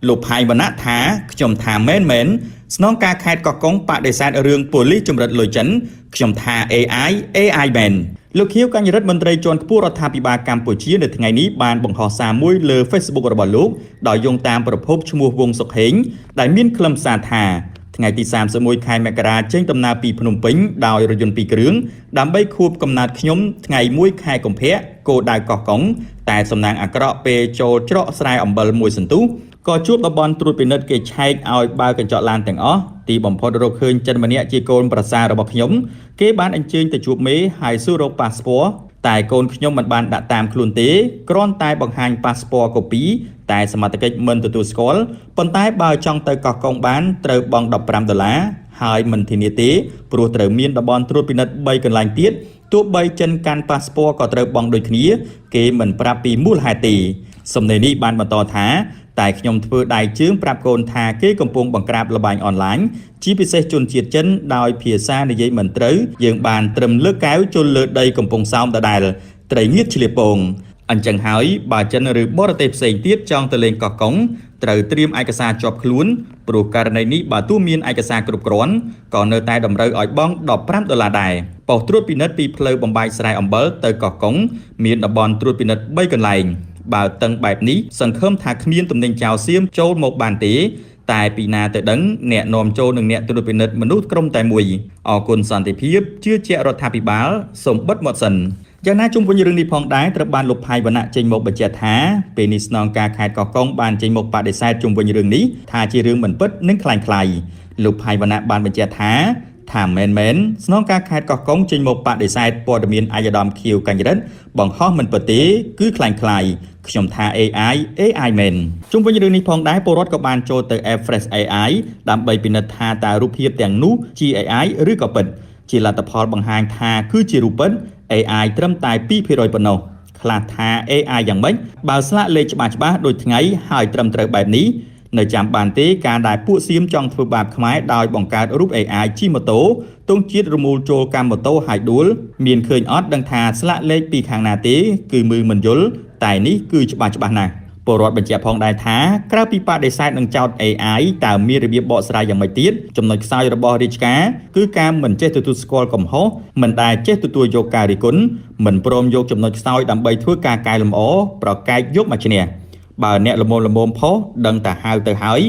លោកផៃវណ្ណៈថាខ្ញុំថាមែនមែនស្នងការខេត្តកោះកុងបដិសេធរឿងប៉ូលីសជំរិតលុយចិនខ្ញុំថា AI AI មែនលោកខៀវកញ្ញរិទ្ធមន្ត្រីជាន់ខ្ពស់រដ្ឋាភិបាលកម្ពុជានៅថ្ងៃនេះបានបង្ហោះសារមួយលើ Facebook របស់លោកដោយយោងតាមប្រភពឈ្មោះវងសុកហេងដែលមានខ្លឹមសារថាថ្ងៃទី31ខែមករាចេញដំណើរពីភ្នំពេញដោយរថយន្ត2គ្រឿងដើម្បីខួបកំណើតខ្ញុំថ្ងៃ1ខែកុម្ភៈគោលដៅកោះកុងតែសំណាងអាក្រក់ពេលចូលច្រកស្រែអំបិលមួយសន្ទុះក៏ជួបតំបន់ត្រួតពិនិត្យគេឆែកឲ្យបើកញ្ចក់ឡានទាំងអស់ទីបំផុតរកឃើញចិនម្នាក់ជាកូនប្រសាររបស់ខ្ញុំគេបានអញ្ជើញទៅជួបមេហើយសួររកប៉ាសពតតែកូនខ្ញុំមិនបានដាក់តាមខ្លួនទេគ្រាន់តែបង្ហាញប៉ាសពតកូពីតែសមត្ថកិច្ចមិនទទួលស្គាល់ប៉ុន្តែបើចង់ទៅកោះកុងបានត្រូវបង់15ដុល្លារហើយមិនធានាទេព្រោះត្រូវមានតំបន់ត្រួតពិនិត្យ3កន្លែងទៀតទោះបីចិនកាន់ប៉ាសពតក៏ត្រូវបង់ដូចគ្នាគេមិនប្រាប់ពីមូលហេតុទេសំណេរនេះបានបន្តថាតែខ្ញុំធ្វើដៃជើងប្រាប់កូនថាគេកំពុងបង្ក្រាបល្បែងអនឡាញជាពិសេសជនជាតិចិនដោយភាសានិយាយមិនត្រូវយើងបានត្រឹមលើកកែវជលលើដីកំពង់សោមដដែលត្រីងៀតឆ្លៀពងអញ្ចឹងហើយបើចិនឬបរទេសផ្សេងទៀតចង់ទៅលេងកោះកុងត្រូវត្រៀមឯកសារជាប់ខ្លួនព្រោះករណីនេះបើទោះមានឯកសារគ្រប់គ្រាន់ក៏នៅតែតម្រូវឲ្យបង់15ដុល្លារដែរប៉ុស្តិ៍ត្រួតពិនិត្យពីផ្លូវបំបែកស្រែអំបិលទៅកោះកុងមានតំបន់ត្រួតពិនិត្យ3កន្លែងបើតឹងបែបនេះសង្ឃឹមថាគ្មានទំនិញចោលសៀមចូលមកបានទេតែពីណាទៅដឹងអ្នកនាំចូលនិងអ្នកត្រួតពិនិត្យមនុស្សក្រុមតែមួយអរគុណសន្តិភាពជឿជាក់រដ្ឋាភិបាលសូមបិទមាត់សិនយ៉ាងណាជុំវិញរឿងនេះផងដែរត្រូវបានលោកផៃវណ្ណៈចេញមកបញ្ជាក់ថាពេលនេះស្នងការខេត្តកោះកុងបានចេញមកបដិសេធជុំវិញរឿងនេះថាជារឿងមិនពិតនិងក្លែងក្លាយលោកផៃវណ្ណៈបានបញ្ជាក់ថាថាមែនមែនស្នងការខេត្តកោះកុងចេញមកបដិសេធព័ត៌មានអាយដាមខៀវកញ្ញរិទ្ធបង្ហោះមិនពិតទេគឺក្លែងក្លាយខ្ញុំថា AI AI មែនជុំវិញរឿងនេះផងដែរពលរដ្ឋក៏បានចូលទៅ App Fresh AI ដើម្បីពិនិត្យថាតើរូបភាពទាំងនោះជា AI ឬក៏ពិតជាលទ្ធផលបង្ហាញថាគឺជារូបពិត AI ត្រឹមតែ2%ប៉ុណ្ណោះខ្លះថា AI យ៉ាងម៉េចបើស្លាកលេខច្បាស់ច្បាស់ដូចថ្ងៃហើយត្រឹមត្រូវបែបនេះនៅចាំបានទេការដែលពួកសៀមចង់ធ្វើបាបខ្មែរដោយបង្កើតរូប AI ជិះម៉ូតូទងជាតិរមូលចូលកម្មម៉ូតូហើយដួលមានឃើញអត់ដឹងថាស្លាកលេខពីខាងណាទេគឺមើលមិនយល់តែនេះគឺច្បាស់ច្បាស់ណាស់ពលរដ្ឋបញ្ជាក់ផងដែរថាក្រៅពីបដិសេធនឹងចោទ AI តើមានរបៀបបកស្រាយយ៉ាងម៉េចទៀតចំណុចខ្សោយរបស់រាជការគឺការមិនចេះទទួលស្គាល់កំហុសមិនដែលចេះទទួលយកការរិះគន់មិនព្រមយកចំណុចខ្សោយដើម្បីធ្វើការកែលម្អប្រកែកយកមកឈ្នះបើអ្នកលមលមផុសដឹងតែហៅទៅហើយ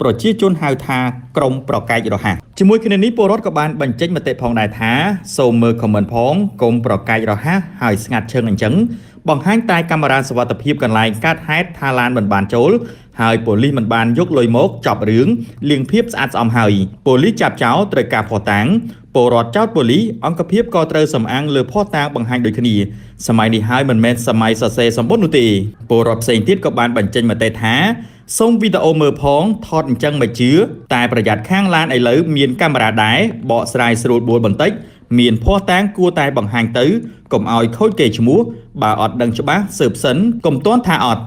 ប្រជាជនហៅថាក្រុមប្រកែករហ័សជាមួយគ្នានេះពលរដ្ឋក៏បានបញ្ចេញមតិផងដែរថាសូមមើល comment ផងកុំប្រកែករហ័សហើយស្ងាត់ឈឹងអញ្ចឹងបង្ហាញតែកាមេរ៉ាសុវត្ថិភាពកន្លែងកើតហេតុថាឡានមិនបានចូលហើយប៉ូលីសមិនបានយកលុយមកចប់រឿងលៀងភាពស្អាតស្អំហើយប៉ូលីសចាប់ចោលត្រូវការភស្តុតាងពលរដ្ឋចោទប៉ូលីសអង្គភាពក៏ត្រូវសំអាងលើភស្តុតាងបង្ហាញដូចគ្នាសម័យនេះហើយមិនមែនសម័យសរសេរសម្បត្តិនោះទេពលរដ្ឋផ្សេងទៀតក៏បានបញ្ចេញមតិថាសូមវីដេអូមើលផងថតអញ្ចឹងមិនជឿតែប្រយ័ត្នខាងឡានឥឡូវមានកាមេរ៉ាដែរបកស្រាយស្រួលបួលបន្តិចមានភស្តុតាងគួរតែបង្ហាញទៅកុំឲ្យខូចកេរ្តិ៍ឈ្មោះបើអត់ដឹងច្បាស់ស៊ើបសិនកុំទាន់ថាអត់